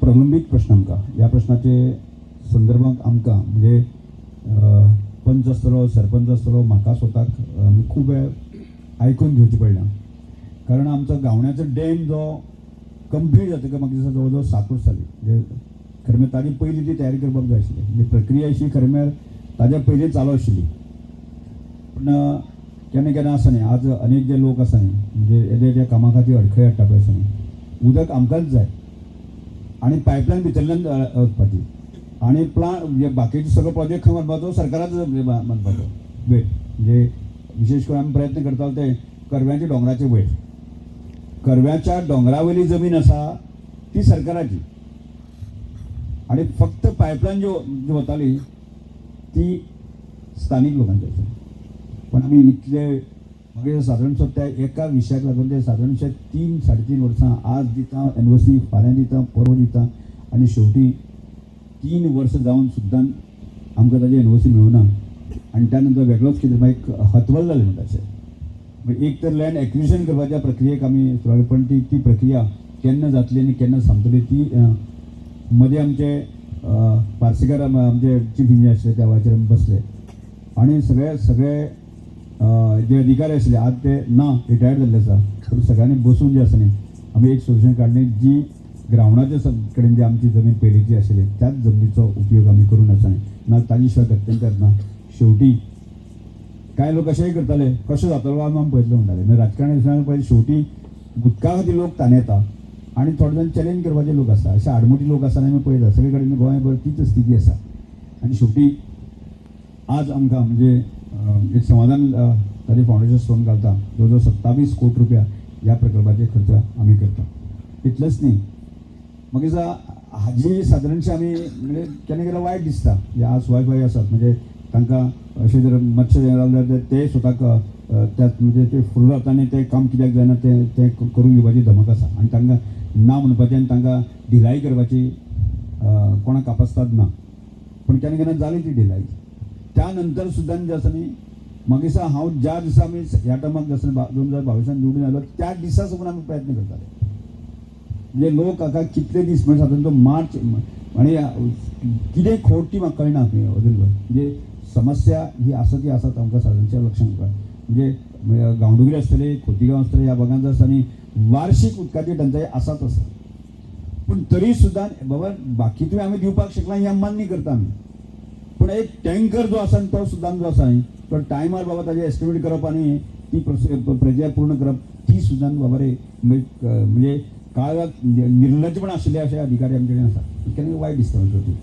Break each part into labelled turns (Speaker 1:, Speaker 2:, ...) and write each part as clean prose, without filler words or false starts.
Speaker 1: प्रलंबीत प्रश्न आमकां. ह्या प्रश्नाचे संदर्भात आमकां म्हणजे पंच आसतलो, सरपंच आसतलो, म्हाका स्वताक आमी खूब वेळ आयकून घेवचें पडलें, कारण आमचो गावण्याचो डॅम जो कंप्लीट जातकर म्हाका दिसता जवळ जवळ 7 वर्सां जालीं. म्हणजे खरें म्हळ्यार ताजी पयलीं ती तयारी करपाक जाय आशिल्ली. म्हणजे प्रक्रिया अशी खरें म्हळ्यार ताज्या पयलीं चालू आशिल्ली. पूण केन्ना केन्ना आसा न्ही, आज अनेक जे लोक आसा न्ही, म्हणजे येदे ज्या कामा खातीर अडखळे हाडटा पळय आसा न्ही, उदक आमकांच जाय आनी पायपलायन भितरल्यान वचपाची आनी प्लान म्हणजे बाकीचे सगळो प्रोजेक्ट खंय बांदपाचो? सरकाराच बांदपाचो वयर. म्हणजे विशेश करून आमी प्रयत्न करताले ते करव्यांच्या दोंगराचे वयर. करव्याच्या दोंगरा वयली जमीन आसा ती सरकाराची आनी फक्त पायपलायन ज्यो जी वताली ती स्थानीक लोकांची आसा. पण आमी इतले मागीर सादारणसो त्या एका विशयाक लागून ते सादारणशे 3-3.5 वर्सां, आज दिता एनओसी, फाल्यां दिता, परवां दिता आनी शेवटी 3 वर्सां जावन सुद्दां आमकां ताजी एनओसी मेळूना. आनी त्या नंतर वेगळोच कितें मागीर हतबल जालें म्हणटा अशें. म्हणजे एक तर लँड एक्विजिशन करपाच्या प्रक्रियेक आमी सुरवात, पण ती ती प्रक्रिया केन्ना जातली आनी केन्ना सोंपतली ती मदीं आमचे पार्सेकर आमचे चीफ इंजिनियर आशिल्ले, त्या वेळाचेर आमी बसले आनी सगळे सगळे जे अधिकारी आशिल्ले, आज ते ना, रिटायर्ड जाल्ले आसा, पूण सगळ्यांनी बसून जे आसा न्ही, आमी एक सोल्युशन काडलें. जी ग्रावंडाच्या कडेन जी आमची जमीन पयलींची आशिल्ली, त्याच जमनीचो उपयोग आमी करून आसा न्ही, ना ताजी शिवाय गत्यंतर ना. शेवटी कांय लोक अशेंय करताले, कशें जातलो आमी आमी पळयतले म्हणटाले. मागीर राजकारणी दिसना पळय, शेवटी उदका खातीर लोक ताणेता आनी थोडे जाण चॅलेंज करपाचे लोक आसा, अशे आडमुठी लोक आसा आनी आमी पळयता सगळे कडेन गोंयभर तीच स्थिती आसा. आनी शेवटी आज आमकां म्हणजे एक समाधान, ताजें फावंडेशन स्टोन घालता. जवळ जवळ 27 कोटी रुपया ह्या प्रकल्पाचे खर्च आमी करता. इतलेंच न्ही, मागीर हाजी सादारणशें आमी म्हणजे केन्ना केन्ना वायट दिसता. म्हणजे आज सुभाष भाई आसात, म्हणजे तांकां अशें जर मातशें जाल्यार ते स्वताक त्यात म्हणजे ते फुडें जाता आनी तें काम कित्याक जायना तें तें करून घेवपाची धमक आसा आनी तांकां ना म्हणपाचें आनी तांकां ढिलाई करपाची कोणाक कापस्ताद ना. पूण केन्ना केन्ना जाली ती ढिलाई, त्या नंतर सुद्दां जें आसा न्ही, मागीर दिसा हांव ज्या दिसा आमी ह्या टर्माक जे आसा 2022 निवडून आयलो, त्या दिसा साकून आमी प्रयत्न करताले. म्हणजे लोक आतां कितले दीस, म्हणजे सादारण तो मार्च आनी कितें खोट ती म्हाका कळना अजून. म्हणजे समस्या ही आसा ती आसा आमकां सादारणच्या लक्षांत घेवपाक. म्हणजे म्हणजे गांवडोंगरी आसतले, खोतीगांव आसतले, ह्या भागांत आसा न्ही, वार्षिक उदकाची टंचाई आसाच आसा. पूण तरी सुद्दां बाबा बाकी तुवें आमी दिवपाक शकना हें मान्य करता आमी, पूण एक टँकर जो आसा न्ही, तो सुद्दां जो आसा न्ही, तो टायमार बाबा ताजें एस्टिमेट करप आनी ती प्रक्रिया पूर्ण करप ती सुद्दां बाबा रे म्हणजे म्हणजे काळाक निर्लज्जपण आशिल्ले अशे अधिकारी आमचे कडेन आसा. केन्ना वायट दिसता म्हणजे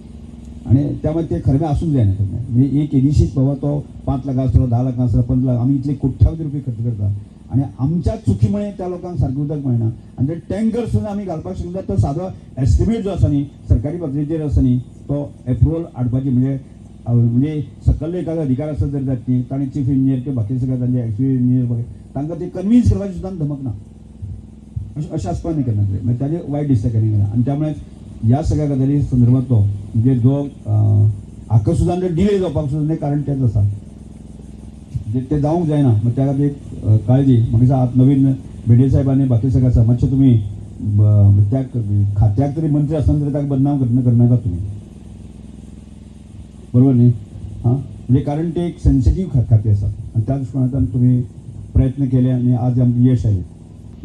Speaker 1: आनी त्यामुळे ते खरें आसूंक जायना खरें. म्हणजे एक येदीशीच बाबा तो 5 लाखां आसतलो, 10 लाखां आसतलो, 15 लाख, आमी इतले कोट्यावधी रुपये खर्च करता आनी आमच्या चुकीमुळे त्या लोकांक सारकें उदक मेळना आनी ते टँकर सुद्दां आमी घालपाक शकना. तो सादो एस्टिमेट जो आसा न्ही, सरकारी पातळीचेर आसा न्ही, तो एप्रुवल हाडपाची म्हणजे म्हणजे सकल्ले एखादो अधिकार आसत जर जात न्ही, ताणें चीफ इंजिनियर किंवा बाकी सगळे तांचे एक्झिक्युटीव इंजिनियर, तांकां ते कन्विन्स करपाची सुद्दां धमक ना. अशें अशें आसपाक न्ही केन्ना तरी. मागीर ताजें वायट दिसता केन्ना केन्ना. आनी त्यामुळे ह्या सगळ्या गजाली संदर्भातलो म्हणजे जो हाका सुद्दां डिले जावपाक सुद्दां कारण तेंच आसा. म्हणजे ते जावंक जायना, मग त्या खातीर एक काळजी म्हाका आतां नवीन भेंडे साहेबांनी बाकी सगळें आसा. मातशें तुमी त्या खात्याक तरी मंत्री आसतना तरी ताका बदनाम करनाका तुमी, बरोबर न्ही? हां, म्हणजे कारण ते एक सेन्सिटीव खातें आसा आनी त्या दृश्टीकोनांतल्यान तुमी प्रयत्न केले आनी आज आमकां यश आयलें.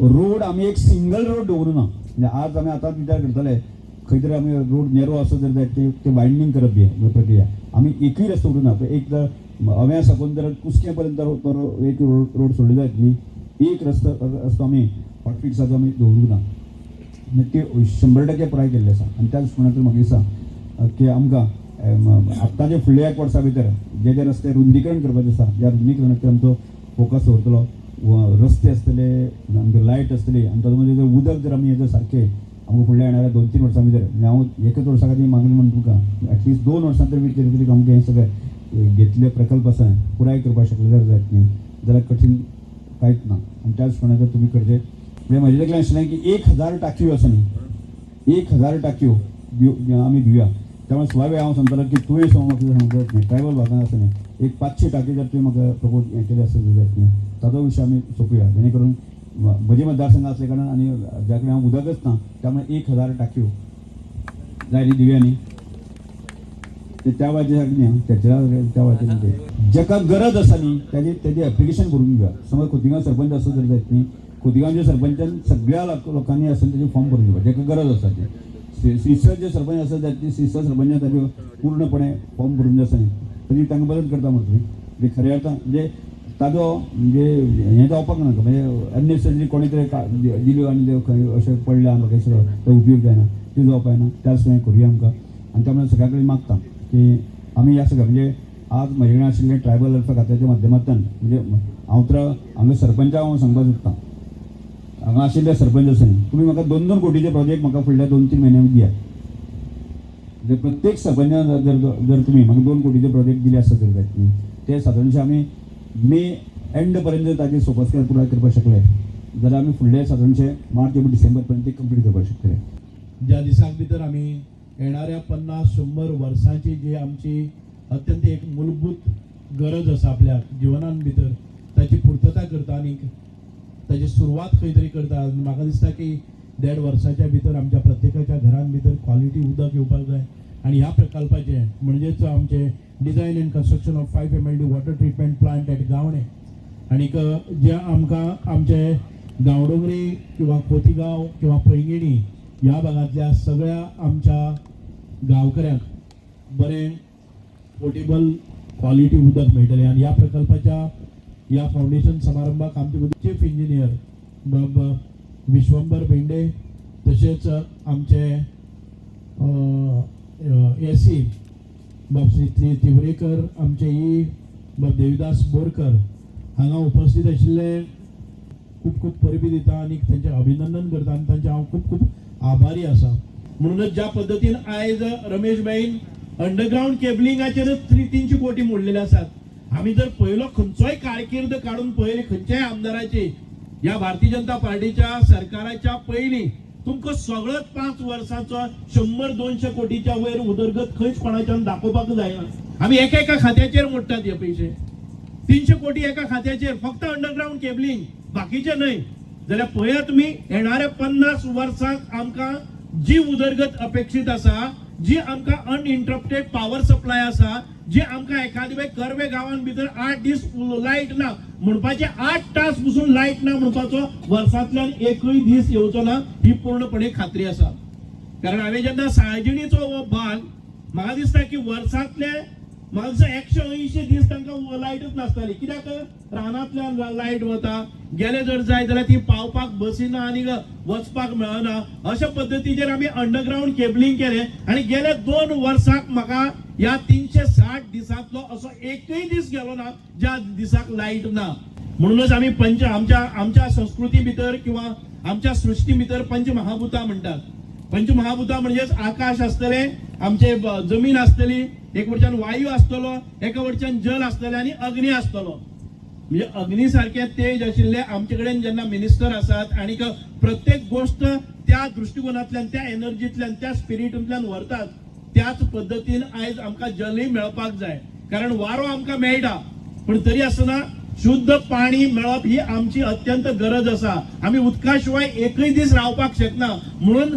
Speaker 1: रोड आमी एक सिंगल रोड दवरूं ना. म्हणजे आज आमी आतां विचार करतले, खंय तरी आमी रोड नेरो आसत जर जायत ते ते वायडनींग करप बी प्रक्रिया. आमी एकूय रस्तो उरूं ना. एक जर अव्या साकून जर कुस्कें पर्यंत तो एक रोड रोड सोडले जायत न्ही, एक रस्तो रस्तो आमी हॉटफिक्साचो आमी दवरूंक ना. म्हणजे ते 100% पुराय केल्ले आसा. आनी त्या दृश्टीकोनांतल्यान म्हाका दिसता की आमकां आत्ताच्या फुडल्या एक वर्सा भितर जे जे रस्ते रुंदीकरण करपाचें आसा, ज्या रुंदीकरणाचेर आमचो फोकस दवरतलो. रस्ते आसतले, आमकां लायट आसतली आनी तातूंत मदीं जर उदक जर आमी हें जर सारकें आमकां फुडल्या येणाऱ्या 2-3 वर्सां भितर, म्हणजे हांव एकच वर्सा खातीर मागणी म्हणटा तुमकां, एटलिस्ट 2 वर्सां तरी भितर तरी आमकां हें सगळें घेतले प्रकल्प आसा पुराय करपाक शकले जर जायत न्ही जाल्यार कठीण कांयच ना. आनी त्या दृश्टीकोनांतल्यान तुमी करचें. म्हणजे म्हजें तकलें आशिल्लें की 1000 टाकयो आसा न्ही, 1000 टाकयो दिव आमी दिवया. त्यामुळे सुवावे हांव सांगतालो की तुवें सो म्हाका सांगता न्ही, ट्रायबल भागांत आसा न्ही, एक 500 टाकी जर तुवें म्हाका प्रपोज हें केलें आसत जायत न्ही, ताचो विशय आमी सोंपूया, जेणे करून म्हजे मतदारसंघ असल्या कारणान आनी ज्या कडेन हांव उदकच ना, त्यामुळे 1000 टाकयो जाय न्ही, दिवया न्ही. ते त्या वाचे सारकें न्ही, चर्चिला त्या वाचेर ते जेका गरज आसा न्ही ताजे तेजें एप्लिकेशन करून घेवया. समज खोतिगांव सरपंच आसा जर जायत न्ही, खोतिगांवच्या सरपंचान सगळ्या लोकांनी आसा तेजे फॉर्म भरून घेवपाक जेका गरज आसा ते. सिरसर जे सरपंच आसा जायत न्ही, सिरसर सरपंचान ताजे पूर्णपणे फॉर्म भरून जे आसा न्ही तरी तांकां मदत करता म्हणटा तुमी. म्हणजे खऱ्या अर्थान म्हणजे ताजो म्हणजे हें जावपाक नाका, म्हणजे अननेसेसरी कोणी तरी दिल्यो आनी त्यो खंय अशें पडल्या आमकां खंयसर तो उपयोग जायना, त्यो जावपाक जायना. त्याच हें करुया आमकां. आनी त्या मुळे सगळ्या कडेन मागता की आमी ह्या सगळ्या म्हणजे आज म्हजे कडेन आशिल्लें ट्रायबल वेलफेअर खात्याच्या माध्यमांतल्यान, म्हणजे हांव तर हांगा सरपंचाक हांव सांगपाक सोदतां, हांगा आशिल्ले सरपंच आसा न्ही, तुमी म्हाका 2-2 कोटीचे प्रोजेक्ट म्हाका फुडल्या 2-3 म्हयन्यांक दियात. म्हणजे प्रत्येक सरपंचान जर जर तुमी म्हाका 2 कोटीचे प्रोजेक्ट दिले आसत जर जायत न्ही, ते सादारणशे आमी मे एंड पर्यंत ताजे सोपस्कार पुराय करपाक शकले जाल्यार आमी फुडले सादारणशे मार्च किंवा डिसेंबर पर्यंत ते कंप्लीट करपाक शकतले.
Speaker 2: ज्या दिसाक भितर आमी येणाऱ्या 50-100 वर्सांची जी आमची अत्यंत एक मूलभूत गरज आसा आपल्या जिवनान भितर ताची पुर्तता करता आनी ताची सुरवात खंय तरी करता. आनी म्हाका दिसता की 1.5 वर्साच्या भितर आमच्या प्रत्येकाच्या घरान भितर क्वॉलिटी उदक येवपाक जाय. आनी ह्या प्रकल्पाचें म्हणजेच आमचें design and construction of 5 MLD water treatment plant at Gavane आणीक जे आमकां आमचे गांवडोंगरी किंवा खोतीगांव किंवा पैंगिणी ह्या भागांतल्या सगळ्या आमच्या गांवकऱ्यांक बरें पोर्टेबल क्वॉलिटी उदक मेळटलें. आनी ह्या प्रकल्पाच्या ह्या फावंडेशन समारंभाक आमचे मदीं चीफ इंजिनियर बाब विश्वंबर भेंडे, तशेंच आमचे एसी बाब श्री तिवरेकर, आमचे ई बाब देविदास बोरकर हांगा उपस्थित आशिल्ले. खूब खूब परबी दिता आनी तांचें अभिनंदन करता आनी तांचे हांव खूब खूब आभारी आसा. म्हणूनच ज्या पद्दतीन आयज रमेश भाईन अंडरग्रावंड केबलिंगाचेरच 300 कोटी मोडलेले आसात, आमी जर पयलो खंयचोय कारकीर्द काडून पळयली खंयच्याय आमदाराची ह्या भारतीय जनता पार्टीच्या सरकाराच्या पयलीं, तुमकां सगळोच 5 वर्सांचो 100-200 कोटीच्या वयर उदरगत खंयच कोणाच्यान दाखोवपाक जायना. आमी एका एका खात्याचेर मोडटात हे पयशे, 300 कोटी एका खात्याचेर, फक्त अंडरग्रावंड केबलिंग, बाकीचे न्हय. जाल्यार पळया तुमी येणाऱ्या 50 वर्सांक आमकां जी उदरगत अपेक्षीत आसा, जी आमकां अनइंटरप्टेड पावर सप्लाय आसा, जी आमकां एखादे वेळ कर्वे गांवान भितर 8 दीस लायट ना म्हणपाचे, 8 तास पसून लायट ना म्हणपाचो वर्सांतल्यान एकूय दीस येवचो ना ही पूर्णपणे खात्री आसा. कारण हांवें जेन्ना साळजिणीचो हो भाग, म्हाका दिसता की वर्सांतले म्हाका दिसता 180 दीस तांकां लायटच नासताली. कित्याक रानांतल्यान लायट वता, गेले जर जाय जाल्यार ती पावपाक बसी ना आनी वचपाक मेळना. अशा पद्दतीचेर आमी अंडरग्रावंड केबलिंग केलें आनी गेल्या 2 वर्सांक म्हाका ह्या 360 दिसांतलो असो एकूय दीस गेलो ना ज्या दिसाक लायट ना. म्हणूनच आमी पंच आमच्या आमच्या संस्कृती भितर किंवा आमच्या सृश्टी भितर पंचमहाभूतां म्हणटात. पंचमहाभूतां म्हणजेच आकाश आसतलें, आमचे जमीन आसतली, एक वटच्यान वायू आसतलो, एका वटच्यान जल आसतलें आनी अग्नी आसतलो. म्हणजे अग्नी सारखे तेज आशिल्ले आमचे कडेन जेन्ना मिनिस्टर आसात आनी प्रत्येक गोश्ट त्या दृश्टिकोनांतल्यान, त्या एनर्जींतल्यान, त्या स्पिरिटूंतल्यान व्हरतात, त्याच पद्दतीन आयज आमकां जलय मेळपाक जाय. कारण वारो आमकां मेळटा पूण तरी आसतना शुद्ध पाणी मेळप ही आमची अत्यंत गरज आसा. आमी उदका शिवाय एकूय दीस रावपाक शकना. म्हणून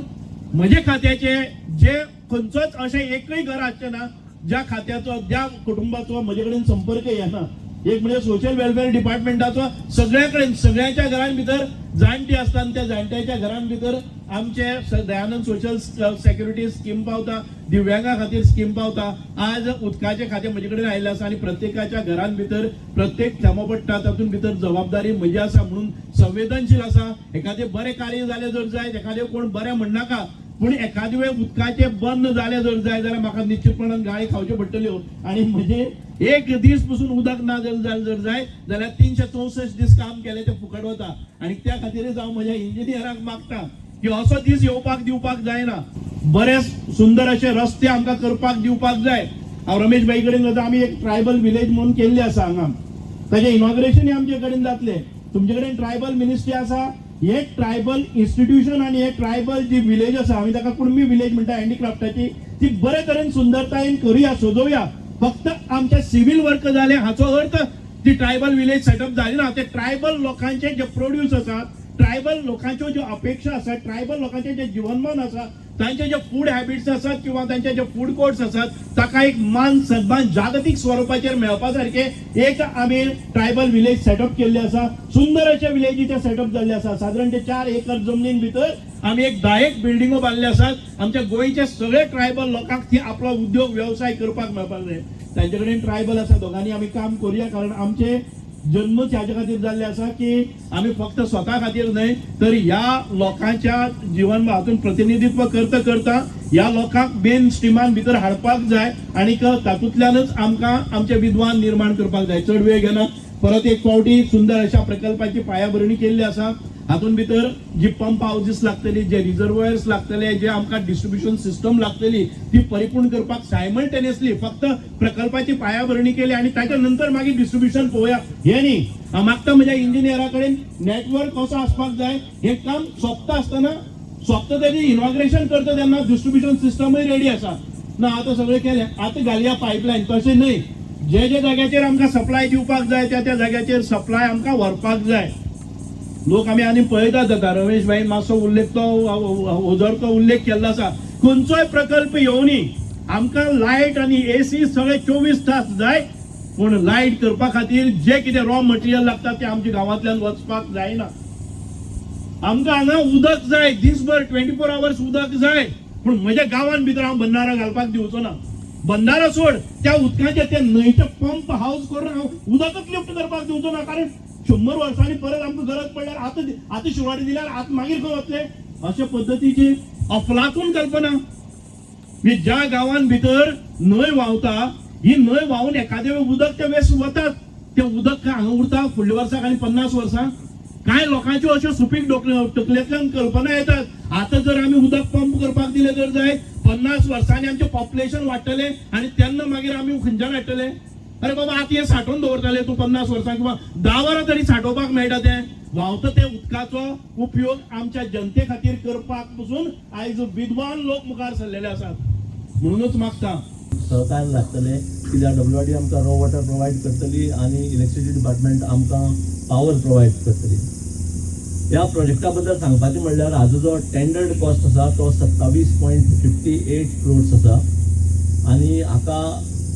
Speaker 2: म्हजे खात्याचे जे खंयचोच अशें एकूय घर आसचें ना ज्या खात्याचो, ज्या कुटुंबाचो म्हजे कडेन संपर्क येना. एक म्हणजे सोशल वेलफेअर डिपार्टमेंटाचो सगळ्या कडेन सगळ्यांच्या घरां भितर जाणटी आसता आनी त्या जाणट्याच्या घरां भितर आमचे दयानंद सोशल सेक्युरिटी स्कीम पावता, दिव्यांगा खातीर स्कीम पावता. आज उदकाचें खातें म्हजे कडेन आयिल्लें आसा आनी प्रत्येकाच्या घरां भितर प्रत्येक थेंबो पडटा तातूंत भितर जबाबदारी म्हजी आसा म्हणून संवेदनशील आसा. एखादें बरें कार्य जालें जर जायत, एखादें कोण बरें म्हणनाका, पूण एखादे वेळ उदकाचें बंद जालें जर जाय जाल्यार म्हाका निश्चितपणान गाळी खावच्यो पडटल्यो. आनी म्हजे एक दीस पसून उदक ना जर जालें जर जाय जाल्यार 364 दीस काम केलें तें फुकट वता. आनी त्या खातीरच हांव म्हज्या इंजिनियराक मागता की असो दीस येवपाक दिवपाक जायना. बरे सुंदर अशे रस्ते आमकां करपाक दिवपाक जाय. हांव रमेश भाई कडेन वता, आमी एक ट्रायबल विलेज म्हणून केल्ली आसा हांगा, ताजें इनॉग्रेशन आमचे कडेन जातलें. तुमचे कडेन ट्रायबल मिनिस्ट्री आसा, हे ट्रायबल इन्स्टिट्यूशन आनी हे ट्रायबल जी विलेज आसा, आमी ताका कुणबी विलेज म्हणटा, हँडीक्राफ्टाची, ती बरे तरेन सुंदरतायेन करुया, सजोवया. फक्त आमचे सिव्हिल वर्क जालें हाचो अर्थ ती ट्रायबल विलेज सेटअप जाली ना. ते ट्रायबल लोकांचे जे प्रोड्यूस आसा, ट्रायबल लोकांच्यो ज्यो अपेक्षा आसा, ट्रायबल लोकांचे जे जीवनमान आसा, तांचे जे फूड हॅबिट्स आसात किंवा तांचे जे फूड कोर्ट्स आसात ताका एक मान सन्मान जागतीक स्वरुपाचेर मेळपा सारखे एक आमी ट्रायबल विलेज सेटअप केल्ले आसा. सुंदर अशे विलेजीचे सेटअप जाल्ले आसा. सादारण ते 4 एकर जमनीन भितर आमी एक 10 एक बिल्डिंगो बांदले आसात. आमच्या गोंयचे सगळे ट्रायबल लोकांक ती आपलो उद्योग वेवसाय करपाक मेळपाक जाय. तांचे कडेन ट्रायबल आसा, दोगांनी आमी काम करुया, कारण आमचे जन्मच ह्याच्या खातीर जाल्ले आसा की आमी फक्त स्वता खातीर न्हय तर ह्या लोकांच्या जिवन हातून प्रतिनिधित्व करता करता ह्या लोकांक मेन स्ट्रिमान भितर हाडपाक जाय आनीक तातूंतल्यानच आमकां आमचे विद्वान निर्माण करपाक जाय. चड वेळ घेना. परत एक फावटी सुंदर अशा प्रकल्पाची पायाभरणी केल्ली आसा. हातून भितर जी पंप हावजीस लागतली, जे रिजर्वयर्स लागतले, जे आमकां डिस्ट्रिब्युशन सिस्टम लागतली, ती परिपूर्ण करपाक सायमल्टेनियसली फक्त प्रकल्पाची पायाभरणी केली आनी ताच्या नंतर मागीर डिस्ट्रिब्युशन पळोवया हे न्ही. हांव मागता म्हज्या इंजिनियरा कडेन, नेटवर्क कसो आसपाक जाय. हें काम सोंपता आसतना, सोंपता तेजी इनॉग्रेशन करता तेन्ना डिस्ट्रिब्युशन सिस्टमूय रेडी आसा ना. आतां सगळें केलें, आतां घालया पायपलायन, तशें न्हय. जे जे जाग्याचेर आमकां सप्लाय दिवपाक जाय, त्या त्या जाग्याचेर सप्लाय आमकां व्हरपाक जाय. लोक आमी आनी पळयतात आतां, रमेश भाईन मातसो उल्लेख तो ओझरतो उल्लेख केल्लो आसा. खंयचोय प्रकल्प येवनी, आमकां लायट आनी एसी सगळे 24 तास जाय, पूण लायट करपा खातीर जे कितें रॉ मटेरियल लागता तें आमच्या गांवांतल्यान वचपाक जायना. आमकां हांगा उदक जाय, दीसभर 24 आवर्स उदक जाय, पूण म्हज्या गांवान भितर हांव बंदारा घालपाक दिवचो ना. बंदारा सोड, त्या उदकाचे ते न्हंयचे पंप हाऊस करून हांव उदकच लिफ्ट करपाक दिवचो ना, कारण 100 वर्सांनी परत आमकां गरज पडल्यार आतां आतां सुरवाती दिल्यार आतां मागीर खंय वतले? अशे पद्दतीची अफलातून कल्पना. म्हणजे ज्या गांवान भितर न्हंय व्हांवता, ही न्हंय व्हांवून एखाद्या वेळ उदक ते वेस्ट वतात, ते उदक काय हांगा उरता फुडल्या वर्साक आनी 50 वर्सां? कांय लोकांच्यो अश्यो सुपीक तकलेंतल्यान कल्पना येतात. आतां जर आमी उदक पंप करपाक दिलें तर जायत, 50 वर्सांनी आमचें पॉप्युलेशन वाडटलें आनी तेन्ना मागीर आमी खंयच्यान हाडटले? अरे बाबा, आतां हें सांठोवन दवरताले तूं 50 वर्सां किंवा 10 वरां तरी सांठोवपाक मेळटा. तें व्हांवता ते उदकाचो उपयोग आमच्या जनते खातीर करपाक पसून आयज विद्वान लोक मुखार सरलेले आसात. म्हणूनच मागता.
Speaker 3: सहकार्य लागतलें, कित्याक डब्ल्यू आर डी आमकां रॉ वॉटर प्रोवायड करतली आनी इलेक्ट्रिसिटी डिपार्टमेंट आमकां पावर प्रोवायड करतली. ह्या प्रोजेक्टा बद्दल सांगपाचें म्हणल्यार हाजो जो टेंडर्ड कॉस्ट आसा तो 27.58 क्रोर्स आसा आनी हाका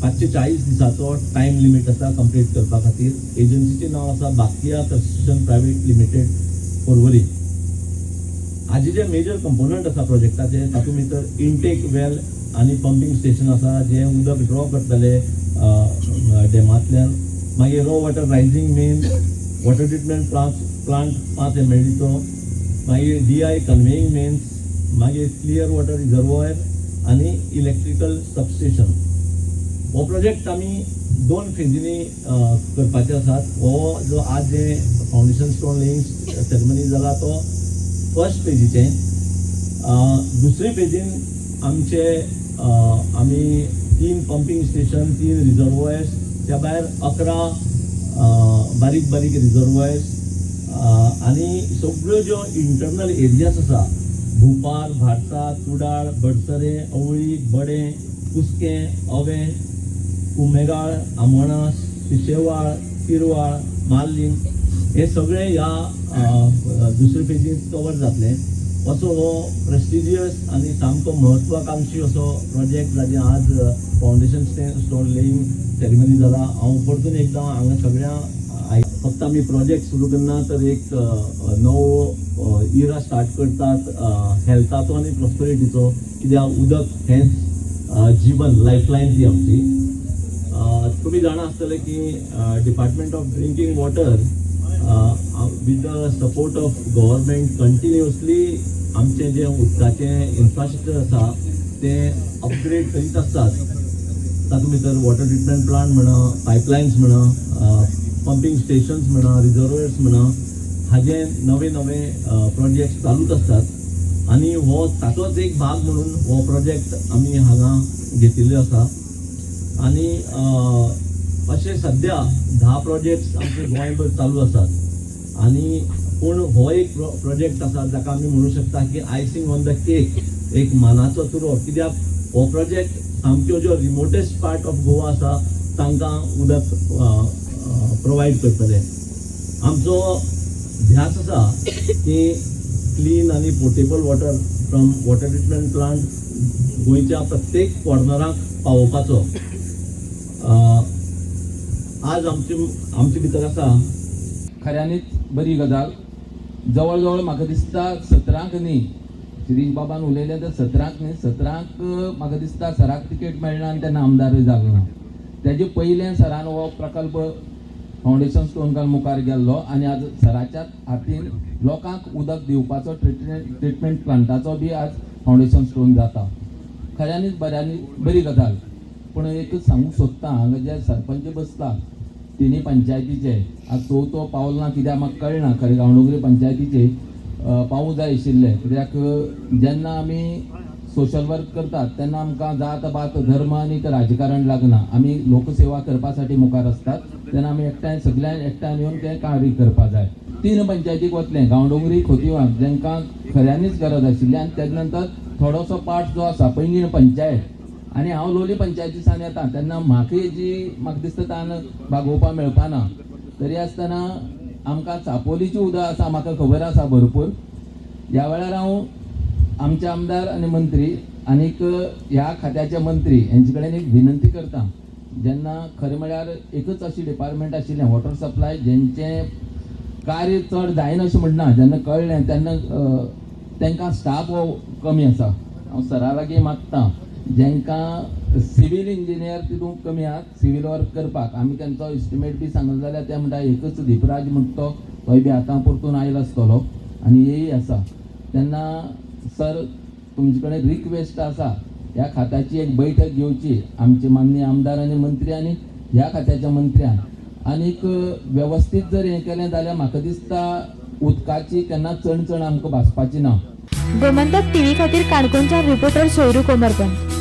Speaker 3: 540 दिसाचो टायम लिमीट आसा कंप्लीट करपा खातीर. एजन्सीचें नांव आसा बाकिया कन्स्ट्रक्शन प्रायवेट लिमिटेड, पोरवरी. हाजे जे मेजर कंपोनंट आसा प्रोजेक्टाचे, तातूंत भितर इनटेक वेल आनी पंपींग स्टेशन आसा, जें उदक ड्रॉ करतले डॅमांतल्यान. मागीर raw water rising main, water treatment plant 5 एमएलडीचो, मागीर डीआय कन्वेईंग मेन्स, मागीर क्लियर वॉटर रिजर्वॉयर आनी इलेक्ट्रिकल सबस्टेशन. हो प्रोजेक्ट आमी दोन फेजींनी करपाचे आसात. हो जो आज जे फावंडेशन स्टोन लेईंग सेरेमनी जाला तो फर्स्ट फेजीचे. दुसरे फेजीन आमचे आमी तीन पंपींग स्टेशन, तीन रिजर्वॉयर्स, त्या भायर 11 बारीक बारीक रिजर्वॉयर्स आनी सगळ्यो ज्यो इंटरनल एरियाज आसा, भुपार, भारसा, कुडाळ, बडसरे, अवळी, बडें, कुस्कें, अवें, उमेगाळ, आमोणा, पिशेवाळ, पिरवाळ, मार्लीन, हे सगळे ह्या दुसरे फेजींत कवर जातले. असो हो प्रेस्टिजियस आनी सामको महत्वाकांक्षी असो प्रोजेक्ट जाचे आज फावंडेशन स्टोन लेईंग सेरेमनी जाला. हांव परतून एकदां हांगा सगळ्या फक्त आमी प्रोजेक्ट सुरू करना तर एक नवो इरा स्टार्ट करतात हेल्थाचो आनी प्रॉस्पेरिटीचो, कित्याक उदक हेंच जीवन, लायफलायन ती आमची. तुमी जाणा आसतले की Department of Drinking Water with the support of government continuously आमचें जें उदकाचें इन्फ्रास्ट्रक्चर आसा तें अपग्रेड करीत आसतात. तातूंत भितर वॉटर ट्रिटमेंट प्लांट म्हणा, पायपलायन्स म्हणा, पंपींग स्टेशन्स म्हणा, रिजर्वयर्स म्हणा, हाजे नवे नवे प्रोजेक्ट चालूच आसतात आनी हो ताचोच एक भाग म्हणून हो प्रोजेक्ट आमी हांगा घेतिल्लो आसा. आनी अशे सद्या 10 प्रोजेक्ट्स आमचे गोंयभर चालू आसात आनी पूण हो एक प्रोजेक्ट आसा जाका आमी म्हणू शकता की आयसींग ऑन the cake, एक मानाचो तुरो, कित्याक हो प्रोजेक्ट सामक्यो ज्यो रिमोटेस्ट पार्ट ऑफ गोवा आसा तांकां उदक प्रोवायड करतले. आमचो ध्यास आसा की क्लीन आनी portable water from water treatment plant गोंयच्या प्रत्येक कॉर्नराक पावोवपाचो आज आमचे आमचे भितर आसा.
Speaker 4: खऱ्यांनीच बरी गजाल. जवळ जवळ म्हाका दिसता 17क न्ही, शिरीष बाबान उलयलें तर 17क न्ही, 17क म्हाका दिसता सराक तिकेट मेळना आनी तेन्ना आमदारूय जालो ना. तेजे पयलें सरान हो प्रकल्प फावंडेशन स्टोन घालून मुखार गेल्लो आनी आज सराच्याच हातीन लोकांक उदक दिवपाचो ट्रिटमेंट प्लांटाचो बी आज फावंडेशन स्टोन जाता. खऱ्यांनीच बऱ्यांनी बरी गजाल. पूण एकच सांगूंक सोदता, हांगा जे सरपंच बसला तिन्ही पंचायतीचे, आज चवथो पावल ना कित्याक म्हाका कळना. खरें गांवडोंगरी पंचायतीचे पावूंक जाय आशिल्ले, कित्याक जेन्ना आमी सोशल वर्क करतात तेन्ना आमकां जात पात धर्म आनी राजकारण लागना. आमी लोकसेवा करपा साठी मुखार आसतात तेन्ना आमी एकठांय सगळ्यांक एकठांय येवन तें कार्य करपा जाय. तीन पंचायतीक वतलें, गांवडोंगरी, खोतीगांव, जांकां खऱ्यांनीच गरज आशिल्ली आनी तेजे नंतर थोडोसो पार्ट जो आसा पैंगीण पंचायत आनी हांव लोली पंचायतीसान येता तेन्ना म्हाका जी म्हाका दिसता तान भागोवपा मेळपाना. तरी आसतना आमकां चापोलीची उदक आसा, म्हाका खबर आसा भरपूर. ह्या वेळार हांव आमचे आमदार आनी मंत्री आनीक ह्या खात्याचे मंत्री हेंचे कडेन एक विनंती करता. जेन्ना खरें म्हळ्यार एकच अशी डिपार्टमेंट आशिल्लें वॉटर सप्लाय, जेंचें कार्य चड जायना अशें म्हणना, जेन्ना कळ्ळें तेन्ना तांकां स्टाफ हो कमी आसा. हांव सरा लागीं मागता, जांकां सिवील इंजिनियर तितूंत कमी आहात सिवील वर्क करपाक, आमी तांचो इस्टिमेट बी सांगलो जाल्यार ते म्हणटा एकच दीपराज म्हणटा तो, तोय बी आतां परतून आयलो आसतलो आनी हेय आसा. तेन्ना सर, तुमचे कडेन रिक्वेस्ट आसा, ह्या खात्याची एक बैठक घेवची आमचे माननीय आमदार आनी मंत्री आनी ह्या खात्याच्या मंत्र्यान, आनीक वेवस्थीत जर हें केलें जाल्यार म्हाका दिसता उदकाची केन्ना चणचण आमकां भासपाची ना.
Speaker 5: गोमंतक टीव्ही खातीर काणकोणच्या रिपोर्टर सोयरू कोमरपंत.